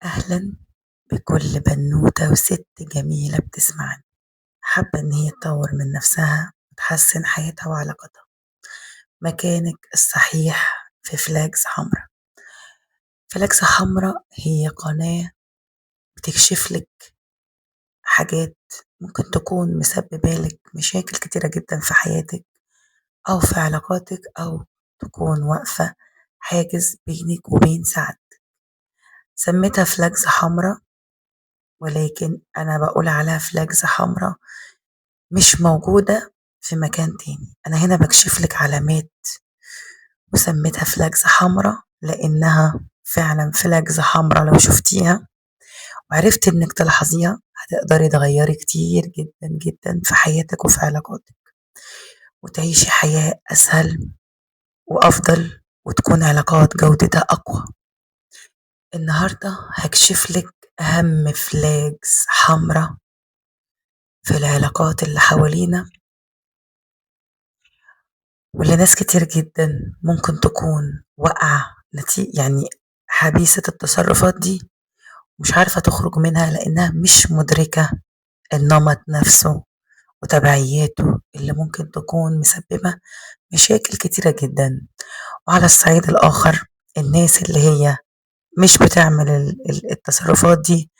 أهلا بكل بنوتة وست جميلة بتسمعني، حابة إن هي تطور من نفسها وتحسن حياتها وعلاقتها. مكانك الصحيح في flags حمرا. flags حمرا هي قناة بتكشف لك حاجات ممكن تكون مسببة لك مشاكل كتيرة جدا في حياتك أو في علاقاتك، أو تكون واقفة حاجز بينك وبين سعادتك. سميتها flags حمرا، ولكن أنا بقول عليها flags حمرا مش موجودة في مكان تاني. أنا هنا بكشف لك علامات، وسميتها flags حمرا لأنها فعلا flags حمرا. لو شفتيها وعرفت إنك تلاحظيها هتقدري تغيري كتير جدا جدا في حياتك وفي علاقاتك، وتعيشي حياة أسهل وأفضل، وتكون علاقات جودتها أقوى. النهاردة هكشف لك أهم flags حمرا في العلاقات اللي حوالينا، واللي ناس كتير جدا ممكن تكون واقعة يعني حبيسة التصرفات دي، مش عارفة تخرج منها لأنها مش مدركة النمط نفسه وتبعياته اللي ممكن تكون مسببة مشاكل كتيرة جدا. وعلى الصعيد الآخر، الناس اللي هي مش بتعمل التصرفات دي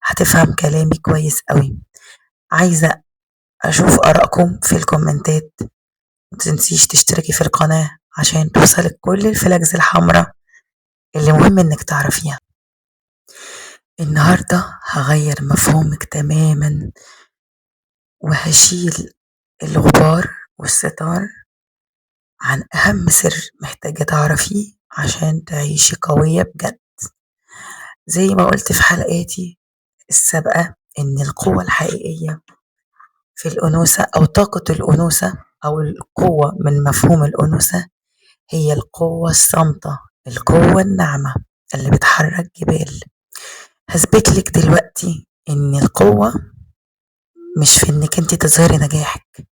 هتفهم كلامي كويس قوي. عايزة أشوف آرائكم في الكومنتات، متنسيش تشتركي في القناة عشان توصلك كل ال flags الحمراء اللي مهم انك تعرفيها. النهاردة هغير مفهومك تماما، وهشيل الغبار والستار عن أهم سر محتاجة تعرفيه عشان تعيشي قوية بجد. زي ما قلت في حلقاتي السابقة إن القوة الحقيقية في الأنوثة، أو طاقة الأنوثة، أو القوة من مفهوم الأنوثة، هي القوة الصامتة، القوة الناعمة اللي بتحرك جبال. هثبت لك دلوقتي إن القوة مش في إنك انت تظهري نجاحك،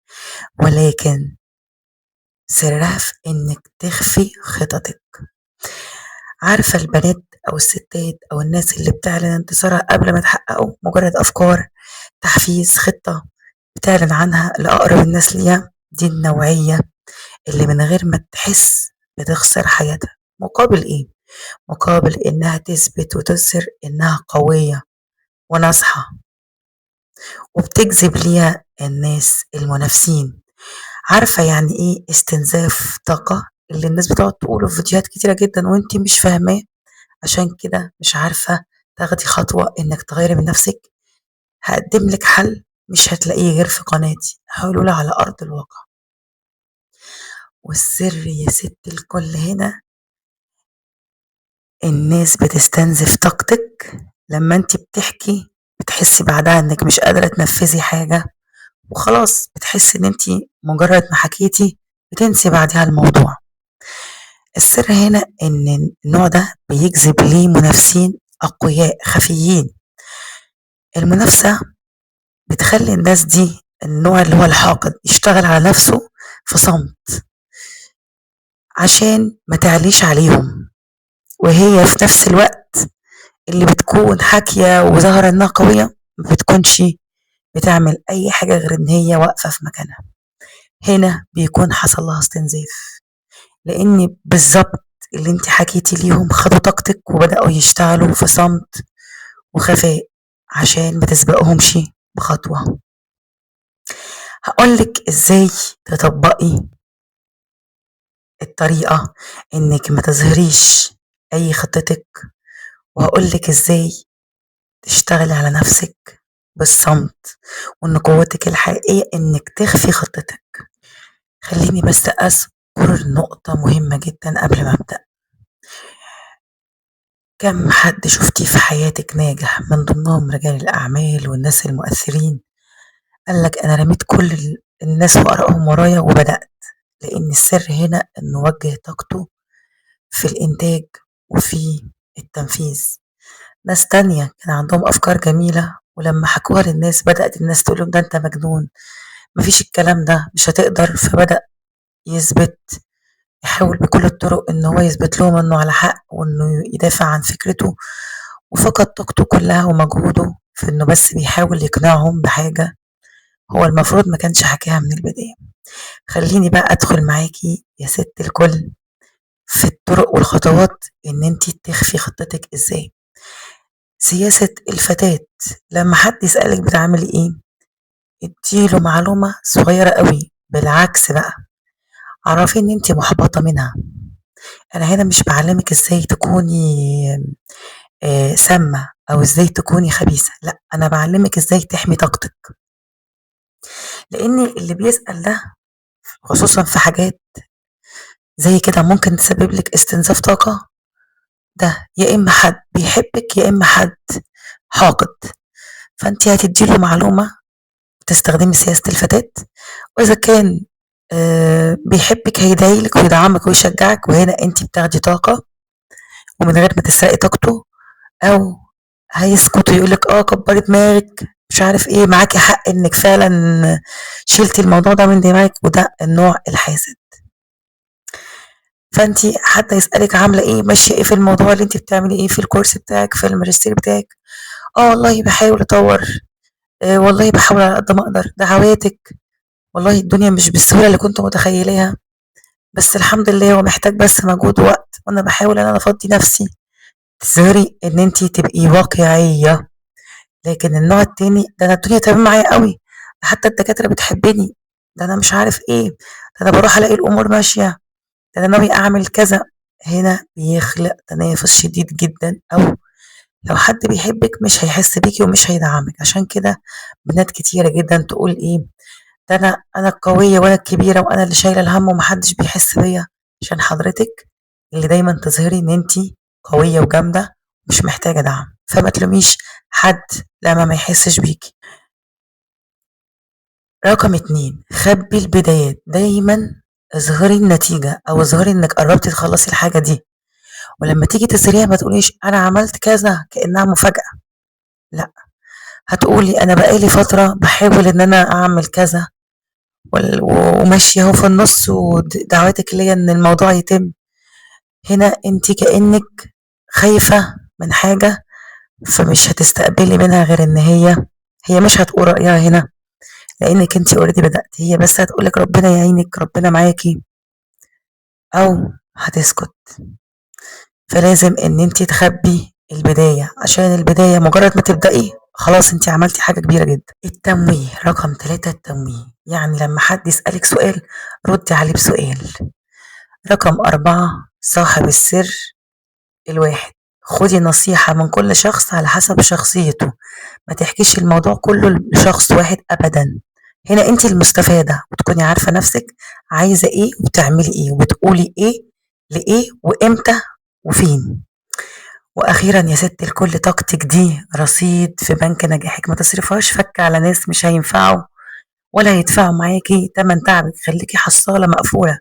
ولكن سرها في إنك تخفي خططك. عارفة البنات أو الستات أو الناس اللي بتعلن انتصارها قبل ما تحققه، مجرد أفكار، تحفيز، خطة بتعلن عنها لأقرب الناس ليها، دي النوعية اللي من غير ما تحس بتخسر حياتها. مقابل إيه؟ مقابل إنها تثبت وتظهر إنها قوية وناصحة، وبتجذب ليها الناس المنافسين. عارفة يعني إيه استنزاف طاقة اللي الناس بتقعد تقوله في فيديوهات كتيرة جدا وانتي مش فاهماه؟ عشان كده مش عارفة تاخدي خطوة إنك تغيري من نفسك. هقدم لك حل مش هتلاقيه غير في قناتي، حلول على أرض الواقع. والسر يا ست الكل هنا، الناس بتستنزف طاقتك لما انت بتحكي، بتحسي بعدها انك مش قادرة تنفذي حاجة، وخلاص بتحسي ان انت مجرد ما حكيتي بتنسي بعدها الموضوع. السر هنا ان النوع ده بيجذب ليه منافسين اقوياء خفيين. المنافسة بتخلي الناس دي، النوع اللي هو الحاقد، يشتغل على نفسه في صمت عشان ما تعليش عليهم، وهي في نفس الوقت اللي بتكون حاكية وظاهرة انها قوية ما بتكونش بتعمل اي حاجة غير ان هي واقفة في مكانها. هنا بيكون حصل لها استنزاف، لان بالظبط اللي انت حكيتي ليهم خدوا طاقتك وبدأوا يشتغلوا في صمت وخفاء عشان ما تسبقهمش بخطوة. هقولك ازاي تطبقي الطريقة انك ما تظهريش اي خطتك، وهقولك ازاي تشتغلي على نفسك بالصمت، وان قوتك الحقيقية انك تخفي خطتك. خليني بس اذكر نقطة مهمة جدا قبل ما ابدأ. كم حد شفتيه في حياتك ناجح، من ضمنهم رجال الاعمال والناس المؤثرين، قالك انا رميت كل الناس وارائهم ورايا وبدأت؟ لان السر هنا انه وجه طاقته في الانتاج وفي التنفيذ. ناس تانية كان عندهم أفكار جميلة، ولما حكوها للناس بدأت الناس تقول لهم ده أنت مجنون، مفيش الكلام ده، مش هتقدر. فبدأ يثبت، يحاول بكل الطرق إن هو يثبت لهم إنه على حق، وإنه يدافع عن فكرته، وفقد طاقته كلها ومجهوده في إنه بس بيحاول يقنعهم بحاجة هو المفروض ما كانش حكاها من البداية. خليني بقى أدخل معاكي يا ست الكل في الطرق والخطوات إن انتي تخفي خطتك إزاي. سياسة الفتاة، لما حد يسألك بتعملي إيه اديله معلومة صغيرة قوي، بالعكس بقى عرفي إن انتي محبطة منها. أنا هنا مش بعلمك إزاي تكوني سامة أو إزاي تكوني خبيثة، لا أنا بعلمك إزاي تحمي طاقتك، لأن اللي بيسأل ده خصوصا في حاجات زي كده ممكن تسبب لك استنزاف طاقة، ده يا إما حد بيحبك يا إما حد حاقد. فأنت هتديله معلومة تستخدمي سياسة الفتاة، وإذا كان بيحبك هيدعيلك ويدعمك ويشجعك، وهنا أنت بتاخدي طاقة ومن غير ما تسرقي طاقته، أو هيسكت ويقولك كبري دماغك مش عارف إيه، معاكي حق إنك فعلا شلتي الموضوع ده من دماغك، وده النوع الحاسد. فانتي حتى يسألك عاملة ايه، ماشية ايه في الموضوع اللي انتي بتعملي ايه في الكورس بتاعك في الماجستير بتاعك، والله بحاول اطور، والله بحاول على قد ما اقدر، دعواتك، والله الدنيا مش بالسهولة اللي كنت متخيلاها، بس الحمد لله هو محتاج بس مجهود ووقت، وانا بحاول ان انا افضي نفسي. تظهري ان انتي تبقي واقعية. لكن النوع التاني ده انا الدنيا تمام معايا قوي، حتى الدكاترة بتحبني، ده انا مش عارف ايه، ده انا بروح الاقي الامور ماشية، ده انا ناوي اعمل كذا. هنا بيخلق تنافس شديد جدا، او لو حد بيحبك مش هيحس بيكي ومش هيدعمك. عشان كده بنات كتيرة جدا تقول ايه، ده انا القوية وانا الكبيرة وانا اللي شايلة الهم ومحدش بيحس بيا. عشان حضرتك اللي دايما تظهري ان انتي قوية وجامدة مش محتاجة دعم، فما تلوميش حد لما ما يحسش بيكي. رقم 2، خبي البدايات. دايما اظهري النتيجة او اظهري انك قربتي تخلصي الحاجة دي، ولما تيجي تظهريها ما تقوليش انا عملت كذا كأنها مفاجأة، لا هتقولي انا بقالي فترة بحاول ان انا اعمل كذا وماشية اهو في النص، ودعواتك ليا ان الموضوع يتم. هنا انت كأنك خايفة من حاجة، فمش هتستقبلي منها غير ان هي مش هتقول رأيها هنا، لانك انت اوريدي بدأت، هي بس هتقولك ربنا يعينك ربنا معاكي، او هتسكت. فلازم ان انت تخبي البداية، عشان البداية مجرد ما تبدأي خلاص انت عملتي حاجة كبيرة جدا. التمويه رقم 3، التمويه يعني لما حد يسألك سؤال ردي عليه بسؤال. رقم 4، صاحب السر الواحد. خدي نصيحة من كل شخص على حسب شخصيته، ما تحكيش الموضوع كله لشخص واحد أبدا. هنا انت المستفادة، وتكوني عارفة نفسك عايزة ايه وبتعملي ايه وبتقولي ايه لإيه وإمتى وفين. وأخيرا يا ست الكل، طاقتك دي رصيد في بنك نجاحك، ما تصرفهاش فك على ناس مش هينفعوا ولا هيدفعوا معاكي تمن تعبك. خليكي حصالة مقفولة،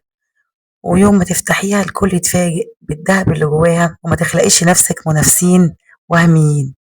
ويوم ما تفتحيها الكل يتفاجئ بالذهب اللي جواها، وما تخلقيش نفسك منافسين وهميين.